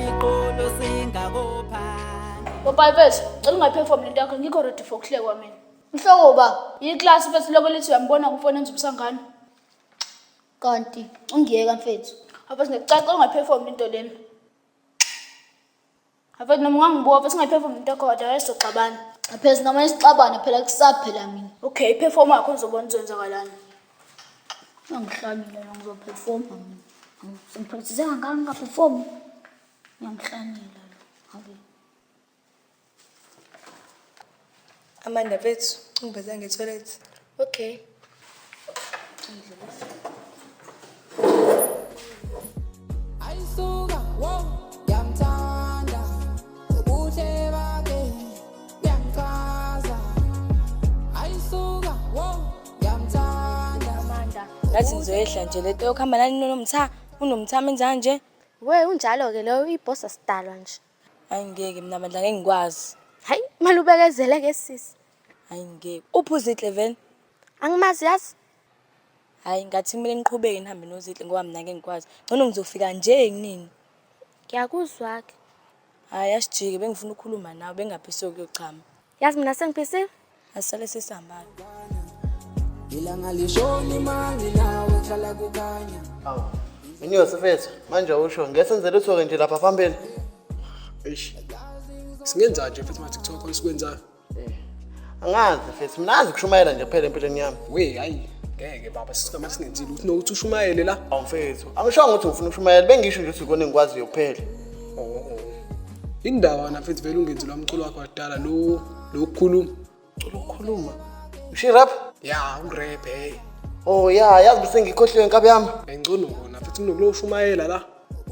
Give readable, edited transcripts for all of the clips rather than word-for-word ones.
Iqolo singakophanda. Popayi mfethu, cela ungayiperform lento yakho ngikho ready for ukuhlekwa mina. Mhloko ba, iklasi mfethu lokho lithi uyambona ngufona enza umsangano. Kanti ungiyeka mfethu. Mfethu ngikucaca ungayiperform into lena. Mfethu noma ungangibuka mfethu ungayiperform into yakho kodwa sizoxabana. Pheze noma isixabane phela kusaphela mina. Okay, iperform yakho ngizobona izoyenzakalani. Ngiyangihlanyela la ngizoperforma mina. Sengipractice kangaka ngingaperform. Ngiyangihlanyela lo. Ake. Amanda mfethu, ungiveze nge-toilet. Okay. Ayisuka, wow, ngiyamthanda. Ubuhle bakhe buyangichaza. Ayisuka, wow, ngiyamthanda. Amanda. Ngathi ngizoyehla nje lento yokuhamba nani nonomtha, unomtha menza kanje. We unjalo-ke loyo uyibhosa sidalwa nje. Hayi ngeke mina bandla ngeke ngikwazi. Hayi, mali ubekezele-ke sisi. Hayi ngeke. Uphi uZinhle vele? Angimazi yazi. Hayi ngathi kumele niqhubeke nihambe noZinhle ngoba mina ngeke ngikwazi. Ngcono ngizofika nje kunini. Ngiyakuzwa-ke. Hayi asijike bengifuna ukukhuluma nawe bengaphisi ukuyochama. Yazi mina sengiphisile. Asale sesihamba. Ilanga lishoni manginawe kuhlala kukhanya. Awu. Inyosi mfethu, manje awusho ngesenze lutho-ke nje lapha phambili. Eish. Singenza nje mfethu ma-TikTok esikwenzayo. Angazi mfethu, mina azi kushumayela nje kuphela empilweni yami. We hayi ngeke baba sisingama singenzile ukuthi nokuthi ushumayele la. Awu mfethu, angishongo ukuthi ngifuna ukushumayela, bengisho nje ukuthi ikona engikwaziyo kuphela. Oh oh. Indaba wena mfethu vele ungenzi lo mculo wakho wakudala lo lokukhuluma. Cela ukukhuluma. Ushiya rap? Ya, urap hey. Oh ya, yazi bese ngikhohliwe nkabi yami. Ayingcono kona mfethu kunokulo ushumayela la.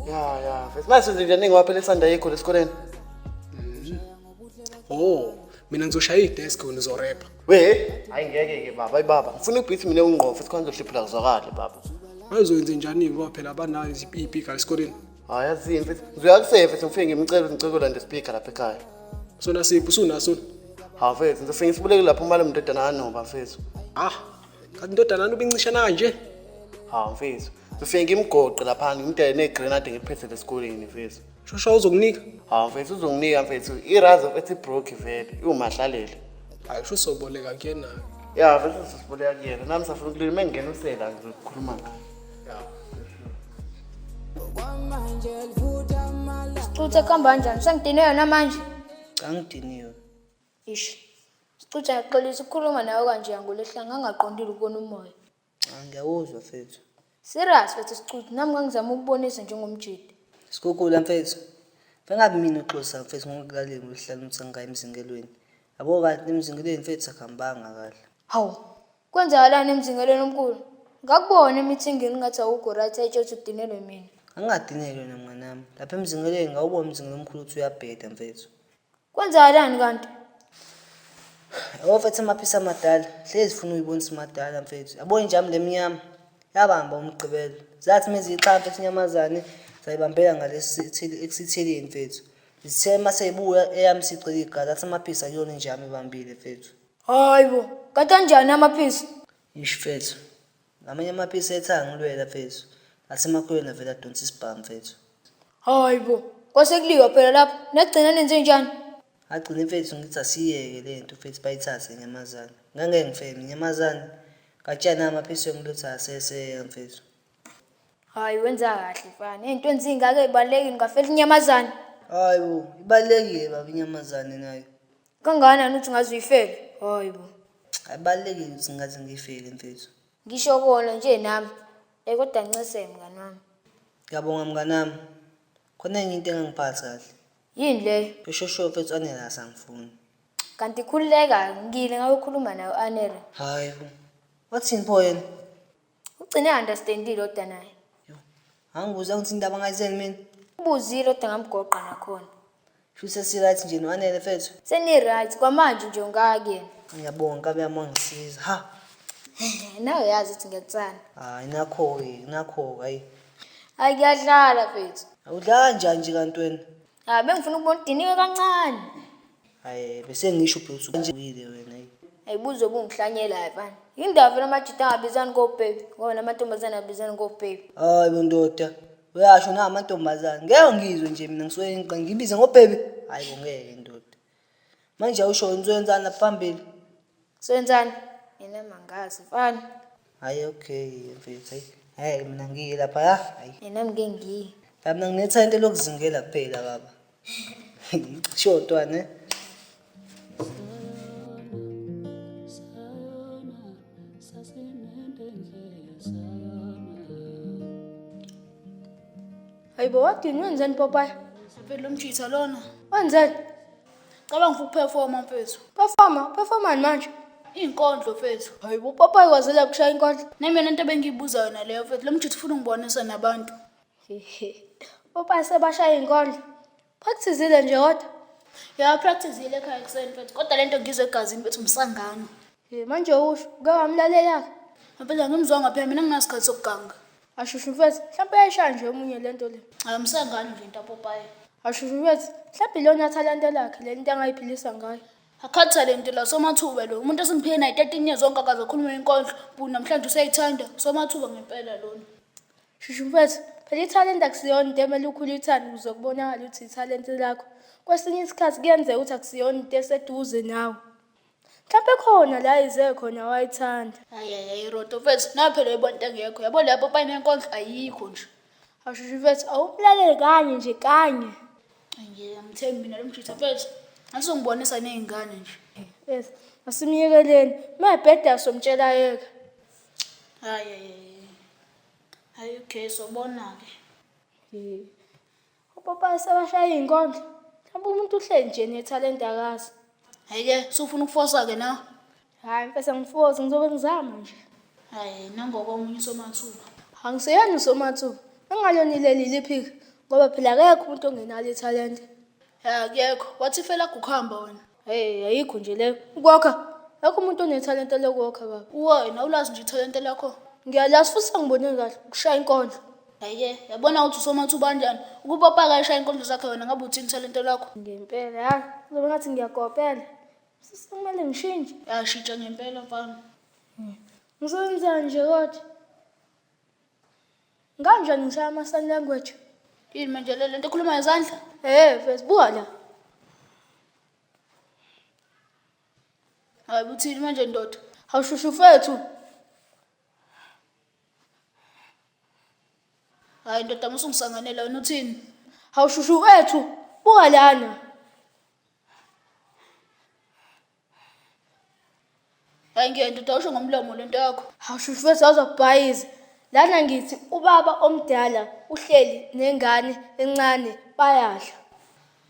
Ya ya, mfethu manje senze njani ngoba phela isanda yikho lesikoleni. Oh, mina ngizoshaya idesk wena uzorapha. We, hayi ngeke ke baba, hayi baba. Ngifuna ibeat mina ungqo futhi khona ngizohliphula kuzwakale baba. Bazoyenze njani ngoba phela abanayo izipika esikoleni. Hayi yazini mfethu, ngizoya kusefe mfethu ngifike ngimcele ukuthi ngicela ukulanda ispeaker lapha ekhaya. Sona siphi usunaso? Hawu mfethu, ngizofike ngisibuleke lapho umalume ndodana kaNoba mfethu. Ah, kanti indodana nami ubincishana kanje. Hawu mfethu, ngizofike ngimgoqe lapha ngimdele negrenade ngiliphethe lesikoleni mfethu. Shosha uzokunika. Hawu mfethu uzonginika mfethu, irazo mfethu ibroke vele, iwumahlalele. Hayi usho usoboleka kuyena. Ya mfethu sizosiboleka kuyena, nami safuna ukulima engena usela ngizokhuluma naye. Ya. Kwamanje livutha amala. Sicuthe kuhamba kanjani? Sengidinwe yona manje. Cha ngidiniwe. Ish. Sicuthe ngiyaxolisa ukukhuluma nawe kanje ngolwehlanga ngangaqondile ukubona umoya. Cha ngiyawuzwa mfethu. Serious mfethu Sicuthe, nami ngangizama ukubonisa njengomjidi. Sikhukhula mfethu. Bengabi mina uxolisa mfethu ngokulaleli ngolwesihlanu ukuthi angingayi emzingelweni. Yabo kanti emzingelweni mfethu akuhambanga kahle. Hawu, kwenzakalani emzingelweni omkhulu? Ngakubona emithingini ngathi awukho right ayitsho ukuthi udinelwe mina. Angingadinelwe wena mngani wami. Lapha emzingelweni ngawubona umzingelo omkhulu ukuthi uyabheda mfethu. Kwenzakalani kanti? Yabo mfethu amaphisi amadala, hlezi funa uyibonisa umadala mfethu. Yabo injami lemnyama yabamba umgqibelo. Zathi meziyixaka mfethu inyamazane zayibambela ngalesi ekusitheleni mfethu. Zithe mase ibuya eyami sicela igazi athi amaphisi akuyona injami ebambile mfethu. Hayi bo, kanti anjani amaphisi? Ish mfethu. Ngamanye amaphisi ethi angilwela mfethu. Asemakhuleni avela adonsa isibhamu mfethu. Hayi bo, kwase kuliwa phela lapho. Nagcina nenze njani? Agcine mfethu ngithi asiyeke le nto mfethu bayithathe inyamazane. Ngangeke ngifeme inyamazane. Katshana amaphisi engilutha aseseka mfethu. Hayi wenza kahle mfana. Into enzingaka ezibalekile ungafela inyamazane. Hayi bo, ibalulekile baba inyamazane nayo. Kangakanani uthi ungaze uyifele? Hayi bo. Ayibalulekile ukuthi ngingaze ngiyifele mfethu. Ngisho kona nje nami. Eh kodwa ncese mngani wami. Ngiyabonga mnganami. Khona enye into engangiphathi kahle. Yini leyo? Ushosho mfethu Anele asangifuni. Kanti khululeka ngile ngabe ukhuluma nayo Anele. Hayi bo. Wathini pho yena? Ugcine understandile kodwa naye. Yo. Angibuza ukuthi indaba ngayizeni mina. Ubuzile kodwa ngamgoqa nakhona. Shuthi sesi-right nje no-Anele mfethu. Seni right kwamanje nje ungaka kuyena. Ngiyabonga nkabi yami wangisiza. Ha. Nawe yazi ukuthi ngiyakuthanda. Hayi nakho-ke, nakho-ke hayi. Hayi kuyadlala mfethu. Awudla kanjani nje kanti wena? Hayi bengifuna ukubona udiniwe kancane. Hayi bese ngisho phela ukuthi uyile wena. Hayi. Ayibuzo obungihlanyelayo mfana. Yindaba vele amajita angabizani ngobhebi ngoba namantombazane abizani ngobhebi. Hayi bo ndoda. Uyasho na amantombazane. Ngeke ngizwe nje mina ngisuke ngibize ngobhebe. Hayi bo ngeke ndoda. Manje awusho nizoyenzani lapha phambili? Soyenzani? Mina mangazi mfana. Hayi okay mfethu hayi. Ngeke mina ngiye lapha ya. Hayi. Mina ngike ngiye. La mina nginethalente lokuzingela kuphela baba. Sure ntwana eh. Hayibo wadini wenzeni Popeye? Mfethu lo mjitha lona. Wenzeni? Cabanga ufuna ukuperforma mfethu. Performa, performani manje? Iy'nkondlo mfethu. Hayibo uPopeye kwazela kushaya inkondlo. Nami yona into ebengiyibuza yona leyo mfethu. Lo mjitha ufuna ungibonisa nabantu. Popeye sebashaya inkondlo. Practice-ile nje kodwa. Ya practice-ile ekhaya ekuseni mfethu. Kodwa lento ngizwe egazini mfethu umsangano. Eh, manje usho, uke wamlalela-ke? Mfethu angimzwanga phela mina nginasikhathi sokuganga. Ashushu mfethu, mhlawumbe uyayishaya nje omunye lento le. Hayi umsangano nje into apopayo. Ashushu mfethu, mhlawumbe ilona thalente lakhe le nto angayiphilisa ngayo. Akhathalenti la somathuba lo. Umuntu esimphike naye 13 years zonke akaze akhulume inkondlo. Bu namhlanje useyithanda. Somathuba ngempela lona. Shushu mfethu, phela ithalente akusiyona into emele ukhule uyithande ukuze kubonakale ukuthi ithalente lakho. Kwesinye isikhathi kuyenzeka ukuthi akusiyona into eseduze nawe. Mhlawumbe khona la ize khona wayithanda. Hayi hayi hayi Roto mfethu, nawe phela uyibona into engekho. Yabo le popayi nenkondlo ayikho nje. Awushushu mfethu, awumlalele kanye nje kanye. Nje angithembi mina lo mjitha mfethu. Asizongibonisa nezingane nje. Yes, asimyekeleni. Mayebheda somtshela yeka. Hayi hayi hayi. Hayi okay sobona ke. Upopayi sebashaya iy'nkondlo. Mhlawumbe umuntu uhleli nje nethalente akazi. Hayi ke sufuna ukufosa ke nawe. Hhayi mfethu angifosi ngizobe ngizama nje. Hayi nangokomunye usomathuba. Angiseyena usomathuba. Engalona ileli liphika ngoba phela akekho umuntu ongenalo ithalente. Ya akekho. Wathi fela kukhamba wena. Hey ayikho nje leyo. Ukwakha. Akekho umuntu onethalente lokwakha baba. Wena ulazi nje ithalente lakho. Ngiyalazi futhi sengibone kahle ukushaya inkondlo. Hayi ke yabona ukuthi usomathuba kanjani. Ukuba akayishaya inkondlo zakhe wena ngabe uthini ithalente lakho? Ngempela ya kuzobe ngathi ngiyakopela. Sekumele ngishintshe. Yashintsha ngempela mfana. Ngizoyenzani nje kodwa? Nganjani ngishaya ama-sign language? Yini manje le lento ekhuluma ngezandla? Eh, mfethu buka la. Hayi uthini manje ndoda? Awushushu mfethu. Hayi ndoda musungisanganela wena uthini? Awushushu mfethu. Buka lana. Hayi ngiye ndoda usho ngomlomo lento yakho. Awushushu mfethu awuzobhayiza. Lana ngithi ubaba omdala uhleli nengane encane bayadla.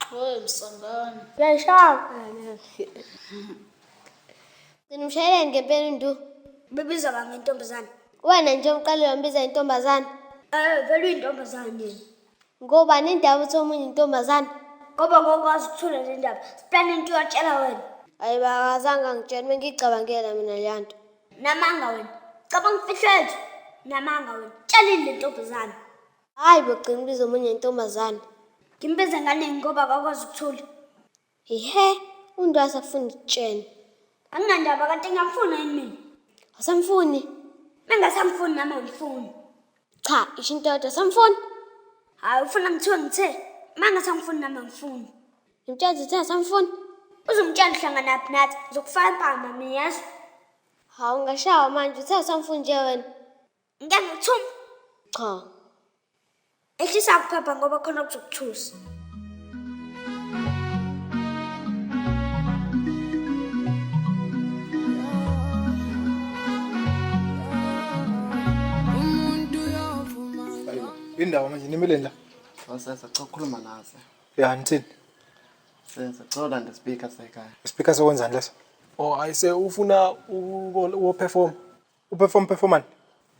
Hey msangano. Uyayishaya. Gcina umshayeleni ngempela undu. Bebiza bani ngentombazane? Wena nje uqale wambiza intombazane. Eh, vele uyintombazane yena. Ngobani indaba uthi omunye intombazane? Ngoba ngokwazi ukuthula le ndaba. Siplane into uyatshela wena. Hayi bakazange angitshele bengiyicabangela mina leya nto. Namanga wena. Cabanga imfihlo yethu. Namanga wena. Tshelile le ntombazane. Hayi bogcina ubiza omunye intombazane. Ngimbiza nganingi ngoba akakwazi ukuthula. Ihe, undu asafuna ukutshena. Anginandaba kanti ngiyamfuna yini mina? Asamfuni? Mengasamfuni nami angifuni. Cha, isho into yodwa asamfuni. Hayi ufuna ngithiwe ngithe. Mangasamfuni nami angifuni. Ngimtshela ukuthi asamfuni. Uzomtshela uhlanganaphi nathi ngizokufaka impama mina yazi. Hawu ungashawa manje uthe asamfuni nje wena. Ngeke ngikuthuma. Cha. Ehlisa ukuphapha ngoba khona kuzokuthusa. Indawo manje nimeleni la. Awusenza cha ukukhuluma nawe. Ya nithini? Senza cha ulanda speaker sekhaya. Speaker sokwenzani leso? Oh ayise ufuna ukuperform. Uperform performani?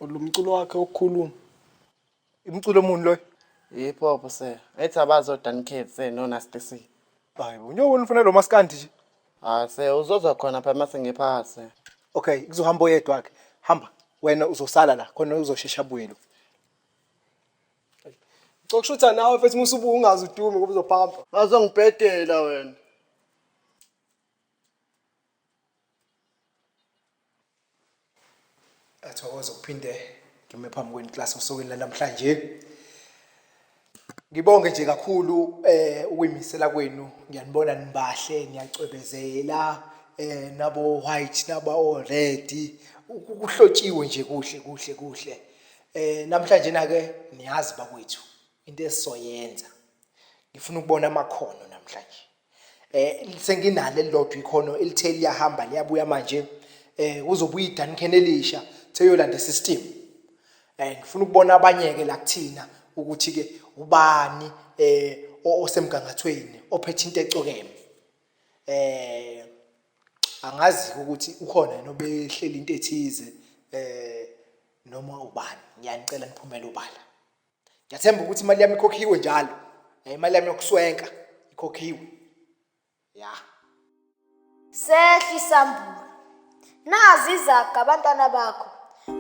Lo mculo wakhe wokukhuluma. Imculo omuni loyo? Hip hop se. Ethi abazo Dan Kids se no Nasty C. Hayi bo, njengoba ufuna lo maskandi nje. Ah se uzozwa khona phela mase ngiphase. Okay, kuzohamba oyedwa ke. Hamba. Wena uzosala la, khona uzoshesha abuye lo. Cokushutha nawe mfethu musubuka ungaze udume ngoba uzophampa. Bazongibhedela wena. Athokoze ukuphinde ngime phambi kwenu class osukwini lanamhlanje. Ngibonge nje kakhulu ukuyimisela kwenu. Ngiyanibona nibahle, niyacwebezela nabo white nabo red. Kuhlotshiwe nje kuhle kuhle kuhle. Namhlanje na ke niyazi bakwethu into esizoyenza. Ngifuna ukubona amakhono namhlanje. Senginalo elilodwa ikhono elithe liyahamba liyabuya manje. Kuzobuya iDuncan elisha seyolanda system. Ngifuna ukubona abanye ke la kuthina ukuthi ke ubani osemgangathweni ophethe into ecokeme. Angazi ukuthi ukhona yena obehleli into ethize noma ubani. Ngiyanicela niphumele obala. Ngiyathemba ukuthi imali yami ikhokhiwe njalo. Imali yami yokuswenka ikhokhiwe. Ya. Sehla isambulo. Nazi izaga abantwana bakho.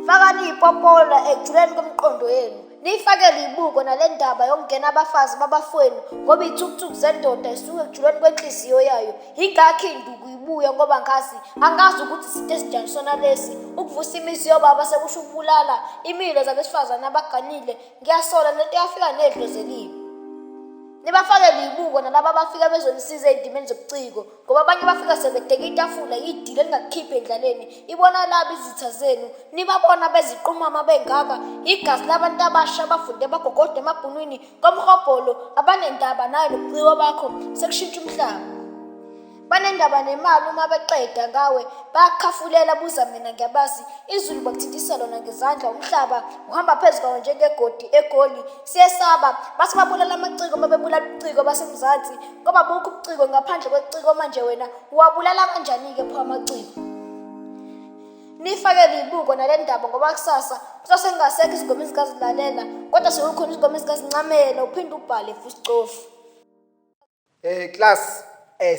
Fakani ipopola ekujuleni komqondo yenu. Niyifakele ibuko nale ndaba yokungena abafazi babafowenu ngoba iy'thukuthuku zendoda isuke ekujuleni kwenhliziyo yayo. Yingakho induku ibuya ngoba ngazi angazi ukuthi isinto esinjani sona lesi. Ukuvusa imizi yobaba sekusho ukubulala imilo zabesifazane abaganile. Ngiyasola lento yafika nedlozi elibi. Nibafakele ibuko nalaba abafika bezonisiza ey'ndimeni zobuciko ngoba abanye bafika sebedeka itafula idili elingakukhiphi endlaleni ibona labo izitha zenu nibabona beziqumama bengaka igazi labantu abasha abafunde bagogoda emabhunwini komhobholo abanendaba nayo nobuciko bakho sekushintsha umhlaba banendaba nemali uma beqeda ngawe bayakukhafulela buza mina ngiyabazi izulu bakuthintisa lona ngezandla umhlaba uhamba phezu kwawo njengegodi egoli siyesaba base babulala amaciko uma bebulala ubuciko basemzansi ngoba bukho ubuciko ngaphandle kweciko manje wena uwabulala kanjani-ke pho amaciko nifakele ibuko nale ndaba ngoba kusasa kusase kungasekho izingoma ezikazilalela kodwa sekukhona izingoma ezikazincamela uphinde ubhale futhi cofu. Class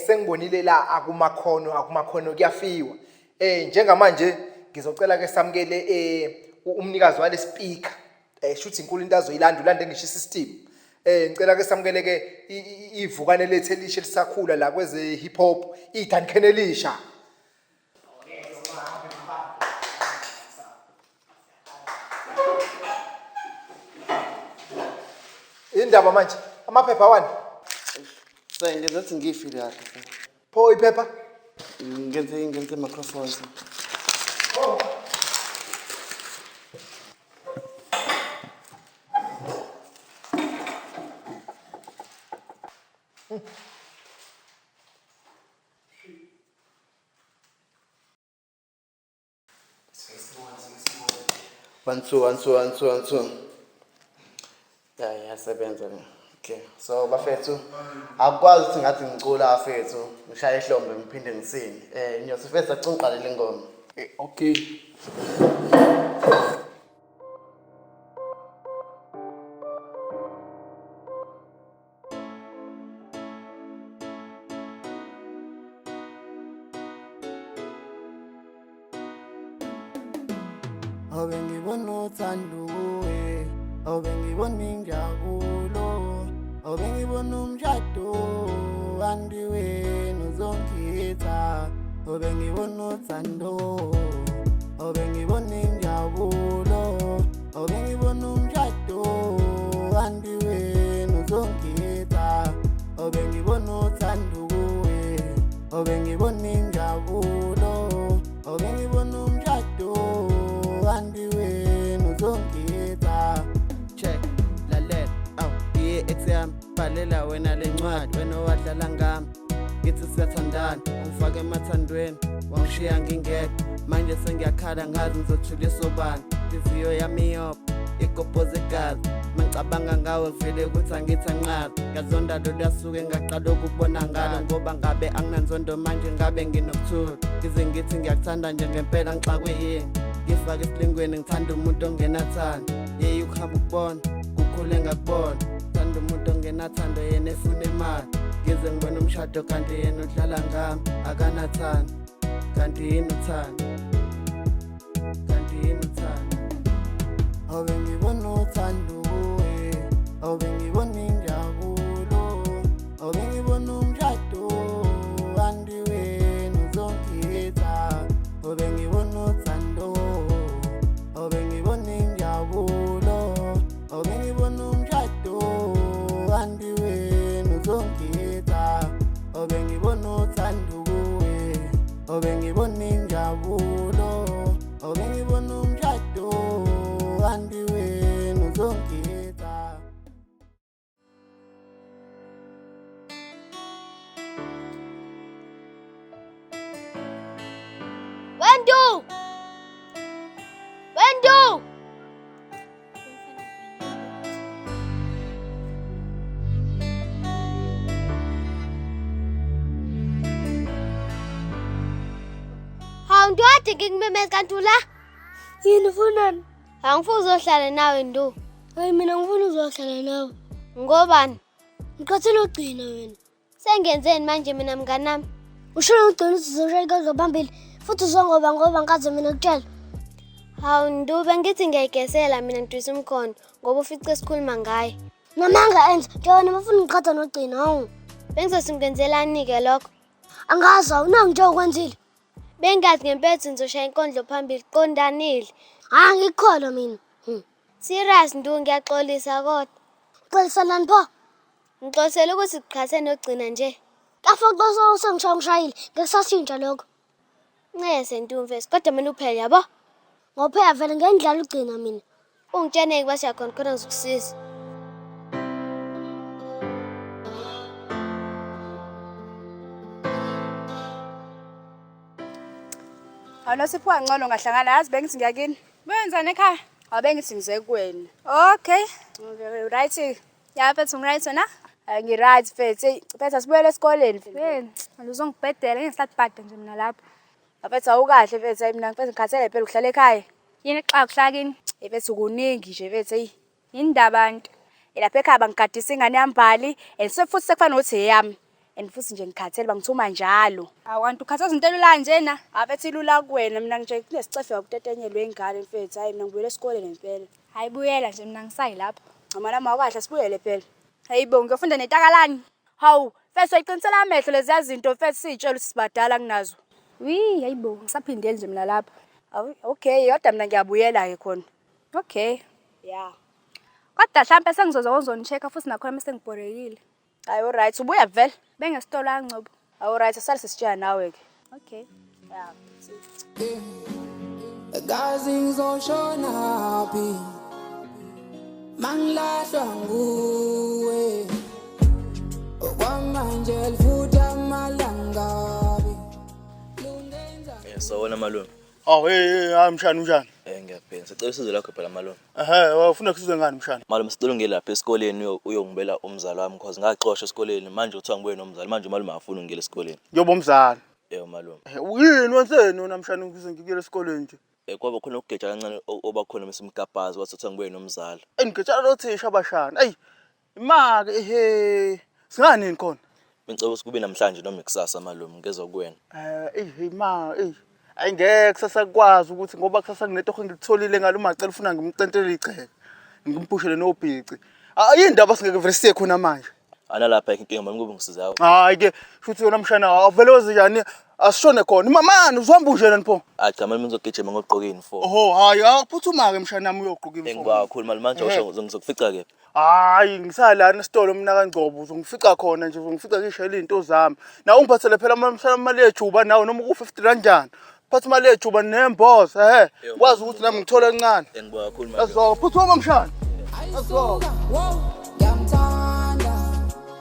sengibonile la akumakhono akumakhono kuyafiwa. Njengamanje ngizocela ke samukele umnikazi wale speaker. Shuthi inkulu into azoyilanda ulande ngisho isystem. Ngicela ke samukele ke ivukane lethu elisha elisakhula la kweze hip hop, iDuncan elisha. Indaba manje amaphepha wani? Sir, ngenza ukuthi ngiyifile kahle sir. Pho iphepha? Ngenze microphone sir. Oh. One two one two one two one two. Ya iyasebenza le. Okay. So bafethu akukwazi ukuthi ngathi ngicula bafethu ngishaye ihlombe ngiphinde ngisine. Nyosi first acingiqale le ngoma. Okay. Abe ngibona uthando kuwe, abe ngibona injabulo, abe ngibona umshado, kanti wena uzongikhetha. Abe ngibona uthando, abe ngibona injabulo, abe ngibona umshado, kanti wena uzongikhetha. Abe ngibona uthando kuwe, abe ngibona injabulo, abe ngibona umshado, kanti wena uzongikhetha. Check, lalela, awu, iye ex yami, bhalela wena le ncwadi, wena owadlala ngami. Ngithi siyathandana, ungifake emathandweni, wangishiya ngingedwa. Manje sengiyakhala ngazi ngizothuliswa ubani. Inhliziyo yami iyopha, igobhoza igazi. Mangicabanga ngawe vele ukuthi angithi anqazi. Ngiyazonda loluya suku engaqala ukubona ngalo, ngoba ngabe anginanzondo manje ngabe nginokuthula. Ngize ngithi ngiyakuthanda nje ngempela ngixakwe yini. Ngifake esilingweni ngithanda umuntu ongenathando. Yeyi ukuhamba ukubona, kukhule ngakubona. Thanda umuntu ongenathando yena efuna imali. Ngize ngibone umshado kanti yena udlala ngami, akanathando. Kanti yini uthando? Kanti yini uthando? Abe ngibona uthando kuwe, abe ngibona injabulo, abe ngibona umshado, kanti wena uzongikhetha. Abe ngibona uthando, abe ngibona injabulo, abe ngibona umshado, Hawu Ndu, kade ngikumemeza kanti ula? Yini ufunani? Angifuni uzohlala nawe Ndu. Hayi mina ngifuna uzohlala nawe. Ngobani? Ngikhathele ugcina wena. Sengenzeni manje mina mnganami? Ushilo ugcina ukuthi uzoshaya inkondlo phambili futhi uzongoba ngoba ngikaze mina kutshela. Hawu Ndu, bengithi ngiyayigesela mina ngidwisa umkhondo ngoba ufice sikhuluma ngaye. Namanga enza njengoba bafuna ngiqhatha nogcina hawu. Bengizothi ngikenzelani-ke lokho? Angazi awu nangu nje okwenzile. Bengazi ngempela ukuthi ngizoshaya inkondlo phambili qondanile. Hayi ngikukholwa mina. Serious Ndu, ngiyaxolisa kodwa. Uxolisanani pho? Ngixolisela ukuthi ngiqhathe nogcina nje. Kafa uxolisa usengishaya ngishayile ngekusashintsha lokho. Ncese Ndu mfethu, kodwa mina uphela yabo. Ngophela vele ngendlela ugcina mina. Ungitsheneke bese uyakhona khona ngizokusiza. Hawu Nosipho ngcono ngahlangana yazi bengithi ngiyakini. Wenzani ekhaya? Hawu bengithi ngize kuwena. Okay. Okay, right. Ya mfethu ngiright wena? Hayi ngi-right mfethu. Eyi mfethu asibuyele esikoleni. Yini? Uzongibhedela ngingisabhada nje mina lapho. Mfethu awukahle mfethu, hayi mina mfethu ngikhathele phela ukuhlala ekhaya. Yini xa kuhlala kini? Eyi mfethu kuningi nje mfethu eyi. Yini ndaba nto? Lapha ekhaya bangigadisa ingane yambali and futhi sekufana nokuthi eyami. And futhi nje ngikhathele bangithuma njalo. Awu kanti ukhathazwa into elula njena? Mfethu ilula kuwena mina nje kunesicefe wakutetenyelwa ingane mfethu. Hayi mina ngibuyele esikoleni ngempela. Hayi buyela nje mina ngisayi lapho. Cha mama awukahle sibuyele phela. Hayi bo ngiyofunda netakalani. Hawu mfethu ayiqinisela amehlo leziya zinto mfethu siyitshela ukuthi sibadala kunazo. Wi hayi bo ngisaphindeli nje mina lapho. Awu okay kodwa mina ngiyabuyela ke khona. Okay. Yeah. Kodwa mhlambe sengizoza ngozonichecka futhi nakhona mase ngibhorekile. Hayi alright ubuya vele. Bengesitolo angcobo. Alright asale sisitshela nawe ke. Okay. Yeah. Gazi ngizoshona phi mangilahlwa nguwe okwamanje lifutha amalangabi. Sawubona malume. Awu hey hayi mshana unjani? Ngiyaphila. Sicela usizo lakho phela malume. Ehhe, ufuna kusizwe ngani mshana? Malume sicela ungene lapha esikoleni uyongibela umzali wami because ngaxoshwa esikoleni manje uthiwa ngibuye nomzali manje umalume akafuni ungena esikoleni. Njoba umzali. Yebo malume. Yini wenzeni wena mshana ukuze ngikuyele esikoleni nje? Kwaba khona ukugeja kancane obakhona mesimgabhazi wathi uthiwa ngibuye nomzali. Ngigetshana lothisha abashana. Eyi imake ehe. Singanini khona? Bengicela ukuthi kube namhlanje noma ikusasa malume ngezwa kuwena. Eyi ma eyi. Ayi ngeke kusasa kukwazi ukuthi ngoba kusasa kunetoho engilitholile ngalo macela ufuna ngimcentele igceke. Ngimphushele nobhici. Ayindaba singeke vele siye khona manje. Ana lapha inkinga mami kube ngisiza. Hayi ke futhi wena mshana awuvele wezenjani asishone khona. Mama uzohamba unjena pho? Hayi cha manje ngizogijima ngogqoka uniform. Oho hayi akuphuthuma ke mshana wami uyogqoka uniform. Engiba kakhulu mali manje usho ngizokufica ke. Hayi ngisalana esitolo mina kaNgcobo uzongifica khona nje uzongifica ngishayela izinto zami. Nawe ungiphathele phela mshana imali yejuba nawe noma ku50 kanjani. Phatha imali yejuba nembozo ehe. Kwazi ukuthi nami ngithola kancane. Engiba kakhulu manje. Azophuthuma mshana. Ayisuka wow ngiyamthanda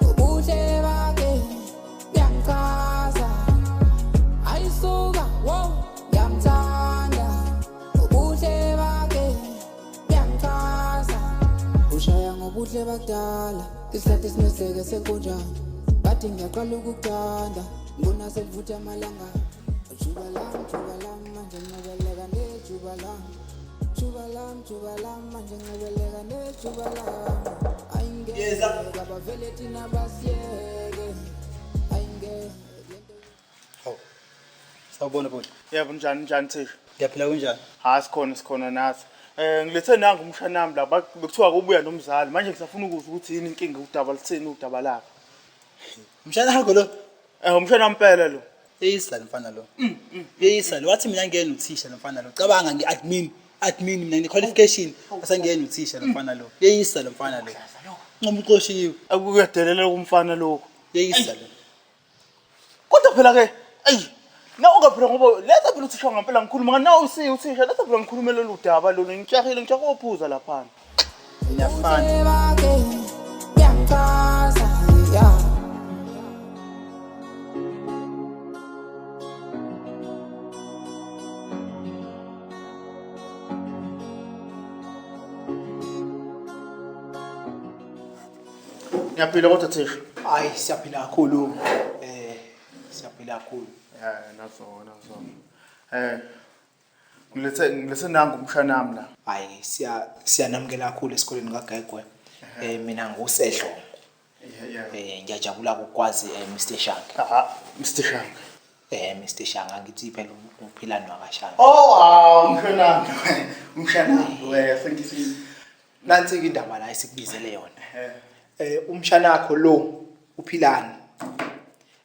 ubuhle bakhe buyangichaza. Ayisuka wow ngiyamthanda ubuhle bakhe buyangichaza. Ushaya ngobuhle bakudala isikhathi sineseke senkonjana bathi ngiyaqala ukukuthanda ngibona selivutha amalanga. Juba lam juba lam manje ngibeleka nejuba lam. Juba lam juba lam manje ngibeleka nejuba lam. Ayingeke abavele thina basiyeke. Ayingeke. Hawu. Sawubona bhuti. Yebo njani njani thisha? Ngiyaphila kunjani? Ha sikhona nathi. Ngilethe nangu umshana wami la bekuthiwa kubuya nomzali manje ngisafuna ukuzwa ukuthi yini inkinga udaba lithini udaba lakhe. Umshana wakho lo? Umshana wami lo. Yeyisa lo mfana lo. Yeyisa lo wathi mina ngiyena uthisha lo mfana lo. Cabanga ngi-admin, admin mina ngine-qualification asangiyena uthisha lo mfana lo. Yeyisa lo mfana lo. Ncoma uxoshiwe. Akuyadelela kumfana lokho. Yeyisa lo. Kodwa phela ke ayi nawe ungaphela ngoba letha phela uthisha ngempela ngikhuluma nawe usiye uthisha letha phela ngikhulumele udaba lolu ngitshahile ngitshaka ophuza laphana. Ngiyafana. Buyangichaza yeah. Ngiyaphila kodwa thisha. Hayi siyaphila kakhulu. Siyaphila kakhulu. Yeah, nazo. Eh ngilethe ngilethe nangu umshana wami la. Hayi siya siyanamukela kakhulu esikoleni kaGegwe. Eh mina nguSedlomo. Eh ngiyajabula ukukwazi eh, Mr Shange. Ah Mr Shange. Eh Mr Shange angithi phela uphilani wakaShange. Oh ah umshana wami. Umshana wami we sengithi Nansi ke indaba la esikubizele yona. Eh umshana wakho lo uphilani.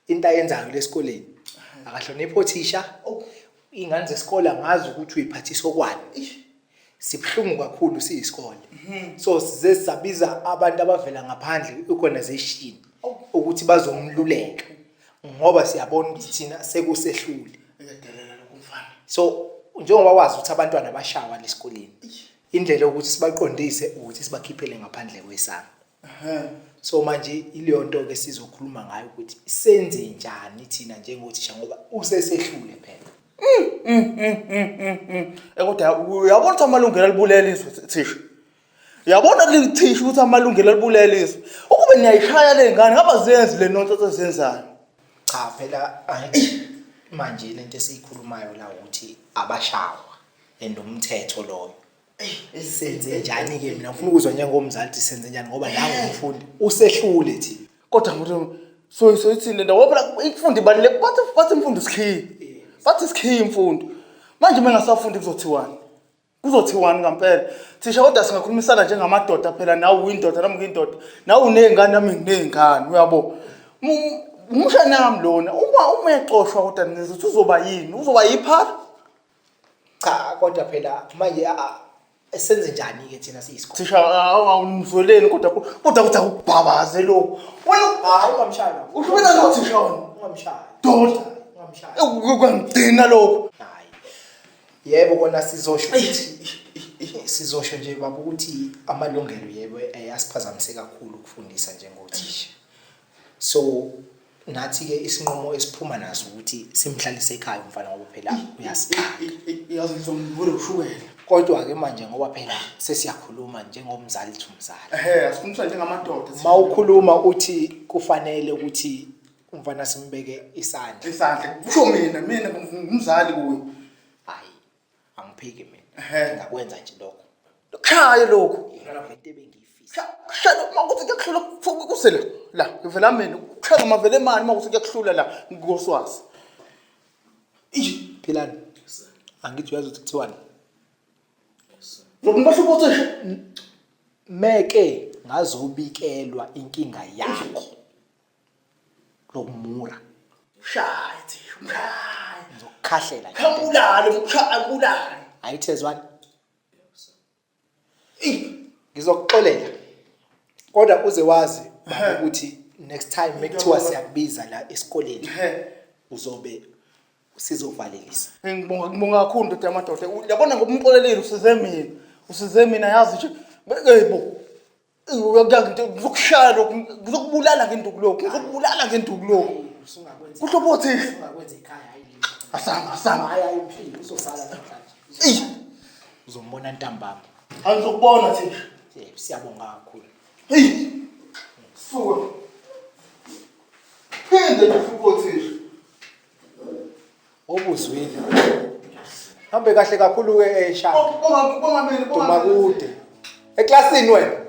Into ayenzayo lesikoleni akahloniphi othisha. Ingane zesikole angazi ukuthi uyiphathisa okwani. Sibuhlungu kakhulu siyisikole. So size sabiza abantu abavela ngaphandle i-organization ukuthi bazomluleka ngoba siyabona ukuthi thina sekusehlule. So njengoba wazi ukuthi abantwana bashawa lesikoleni. Indlela yokuthi sibaqondise ukuthi sibakhiphele ngaphandle kwesango. So manje ileyo nto ke sizokhuluma ngayo ukuthi senze njani thina njengothisha ngoba usesehlule phela. Eh kodwa uyabona ukuthi amalungelo alibulele izwe thisha. Uyabona lithisha ukuthi amalungelo alibulele izwe. Ukube niyayishaya le ngane ngaba zenzi le nonsense ezenzayo. Cha phela angithi manje lento esiyikhulumayo la ukuthi abashawa and umthetho loyo. Senze njani ke mina ngifuna ukuzwa njengomzali ukuthi senze njani ngoba nangu umfundi usehlule thina. Kodwa ngithi so so ithini le ndaba phela imfundo ibaluleke bathi bathi imfundo isikhiye. Bathi isikhiye imfundo. Manje uma engasafundi kuzothiwani? Kuzothiwani ngampela? Thisha kodwa singakhulumisana njengamadoda phela nawe uyindoda nami ngiyindoda. Nawe uney'ngane nami nginey'ngane uyabo. Umshana wami lona uma uma exoshwa kodwa nizothi uzoba yini? Uzoba yiphala? Cha kodwa phela manje senze njani ke thina siyisikole? Thisha awumzweleni kodwa kodwa kuthi akubhabaze lokho. Wena hayi ungamshaya. Uhlubela lo thisha wena. Ungamshaya. Doda. Ungamshaya. Kwangigcina lokho. Yebo kona sizosho ukuthi sizosho nje baba ukuthi amalungelo yebo asiphazamise kakhulu ukufundisa njengothisha. So nathi ke isinqumo esiphuma naso ukuthi simhlalise ekhaya umfana ngoba phela uyasixaka. Yazi ngizomvula ushukela. Kodwa ke manje ngoba phela sesiyakhuluma njengomzali thi umzali. Ehhe asikhulumisana njengamadoda. Mawukhuluma uthi kufanele ukuthi umfana simbeke isandla. Isandla kusho mina mina ngumzali kuye. Hayi angiphiki mina. Ngakwenza nje lokho. Kushaya lokho. Into ebengiyifisa. Kushaya uma kuthi kuyakuhlula kuse la. La ngivela mina kushaya ngamavele emali uma kuthi kuyakuhlula la ngoswazi. Philani. Angithi uyazi ukuthi kuthiwani? Zokumbahluka othisha. Meke ngazobikelwa inkinga yakho. Lokumura. Shaya thisha umshaya. Ngizokukhahlela nje. Khambulale umshaya bulale. Ayithezwani. Ngizokuxolela. Kodwa uze wazi baba ukuthi next time mekuthiwa siyakubiza la esikoleni uzobe sizovalelisa. Ngibonga ngibonga kakhulu ndoda yamadoda. Uyabona ngoba umxolelile usize mina. Usize mina yazi nje. Yebo. Ngizokushaya lokhu, ngizokubulala ngenduku lokhu, ngizokubulala ngenduku lokhu. Kuhlobo othisha. Ungakwenza ekhaya hayi. Asamba asamba. Hayi hayi umphile uzosala namhlanje. Uzombona ntambama. Angizokubona thisha. Yebo siyabonga kakhulu. Hey. Suka. Phinde nje uhlupho othisha. Obuzwile. Hambe kahle kakhulu ke eShaka. Bonga bonga mina Dumakude. Eklasini wena.